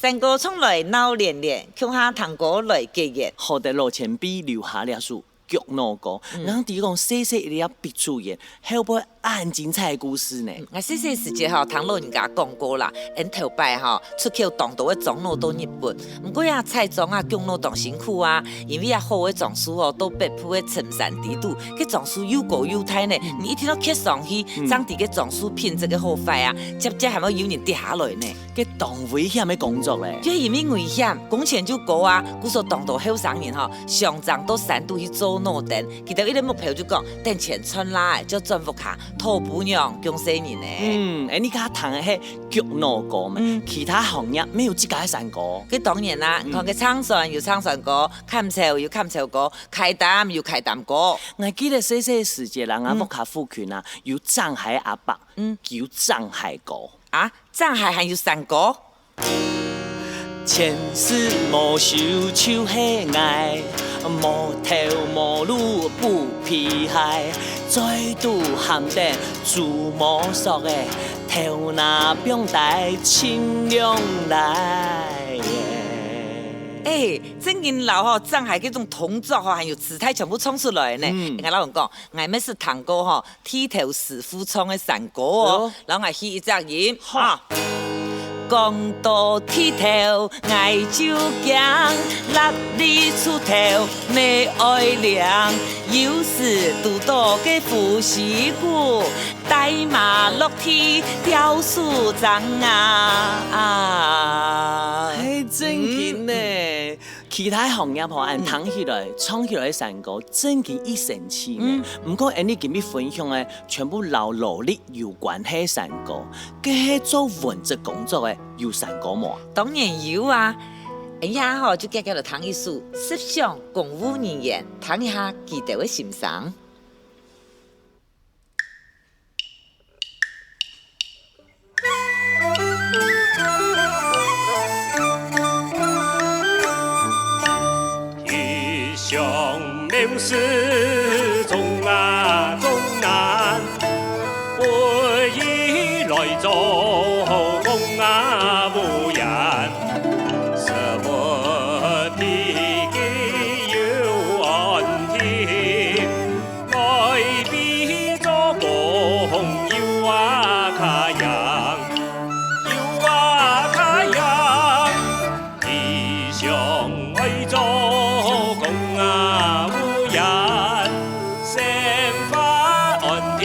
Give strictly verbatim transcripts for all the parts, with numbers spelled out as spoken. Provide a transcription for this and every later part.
山歌唱來鬧連連，共下聽歌來結緣。好得老前輩留下這首《腳腦歌》，嗯。𠊎知講細細一粒鼻祖緣，後背恁精彩个故事呢。嗯，𠊎細細時節吼，聽老人家講過啦，𫣆頭擺吼，出口當多个樟腦到日本。毋過啊，採樟啊、鋸腦當辛苦啊，因為啊，好个樟樹吼，到北部个深山底肚，該樟樹又高又大呢，嗯。你一定愛蹶上去，嗯。正知該樟樹品質个好壞啊，輒輒還會有人跌下來呢。 該當危險个工作咧。就因為危險，工錢就高啊，故所當多後生人吼，相爭到山肚去做腦燈。佢兜一个目標就講，等錢賺罅仔，就轉屋下，討餔娘降細人呢。嗯，𫣆這下聽个係腳腦歌嘛，嗯。其他行業乜有自家个山歌。該當然啦，嗯。你看該撐船有撐船歌，崁樵有崁樵歌，㧡擔有㧡擔歌。𠊎記得細細時節啦，𠊎嗯。屋下附近啊，有漳溪阿伯，嗯。佢有漳溪歌。啊，漳溪還有山歌？ 前世無修就係𠊎，無頭無路不皮鞋，嘴肚含等豬毛索仔，頭那放大清涼來。哎，正經摎吼，漳溪該種動作吼，還有姿態全部唱出來呢。嗯。𠊎摎你講，𠊎乜識聽過吼， 剃頭師傅唱个山歌哦，哎喲。摎𠊎起一隻音，好。啊。講到剃頭，𠊎就驚，蠟筆鋤頭乜愛靈，有時堵到个鬍鬚菇，帶馬落地吊手掌啊！啊。係正經呢。嗯。 其他行業吼，恁聽起來、唱起來个山歌，正經異生趣呢。嗯。毋過，𫣆俚今日分享个全部摎勞力有關係个山歌，該係做文職工作个有山歌無啊？當然有啊！哎呀吼，就遽遽來聽一首《十想公務人員》，聽一下佢兜个心聲。 一想謀事重啊重難，不如來做公務員。食不必居又安定， 來比做工又啊較贏，又啊較贏。一想愛做公務員，生活安定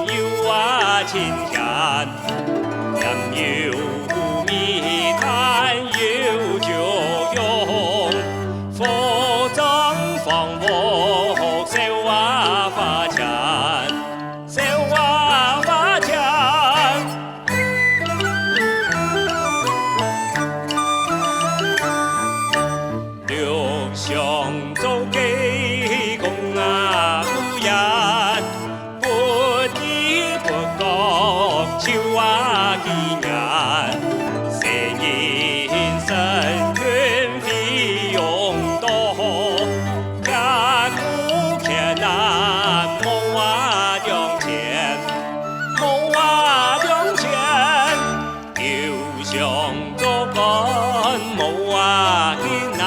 又啊清閒。 鹽油米炭油就用，火葬房屋燒啊花錢，燒啊花錢。 六想做个公務員，不知不覺就啊幾年，細人身份費用多，吃苦艱難無啊兩千，無啊兩千。 又想做官無啊困難，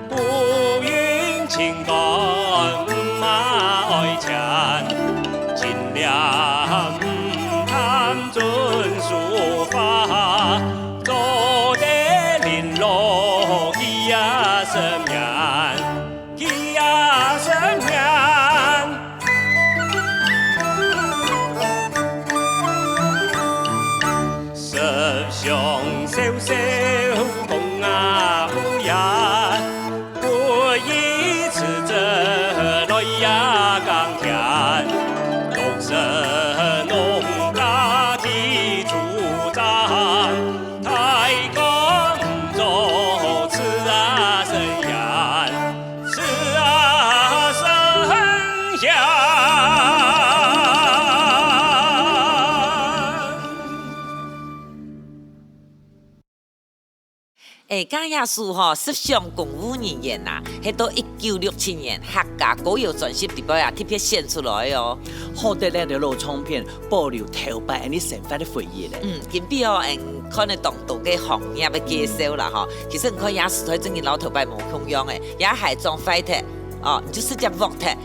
不應清官毋啊愛錢，盡量毋貪尊奢華，做得零落幾啊十年。 幾啊十年。十想少少公務員，不如辭職來呀耕田，六十農家地主長。 大家毋做自啊生源，自啊生源。欸，該這首吼，十相公務人員啊，係到一九六七年客家歌謠專輯裡背啊，特別選出來哦。好得這條老唱片保留頭擺𠊎俚生活个回憶咧。嗯，今晡日哦，𠊎看了當多个行業个介紹啦吼，其實你看這時代正經摎頭擺無共樣欸，這鞋撞壞忒，哦，你就直接㧒忒，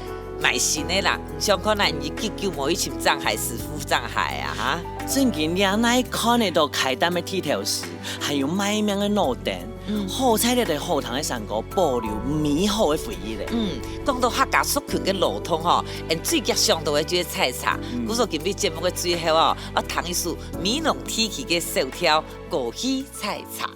買新个啦。你想看啊，你久久無去尋正鞋師傅正鞋啊，哈？正經，這哪看得到開店个地頭蛇，還有賣命个老丁。 嗯。好在這兜好聽个山歌保留美好个回憶咧。嗯，講到客家族群个老通吼，𠊎最遽想到个就係採茶。嗯。故所今晡日節目个最後哦，愛聽一首美濃地區个小調《歌戲採茶》。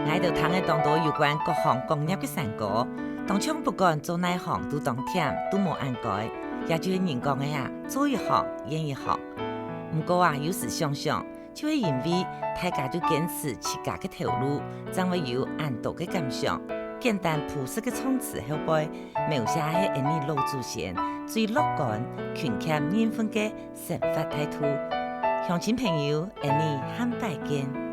𠊎兜聽个當多有關各行各業个山歌，當像不管做哪行都當悿，都無恁該，也就係人講个啊，做一行厭一行。毋過啊，有時想想，就係因為大家都堅持自家个頭路，正會有恁多个感想。簡單樸實个唱詞後背，描寫係𠊎俚老祖先最樂觀、勤儉認份个生活態度。鄉親朋友，𠊎俚下擺見。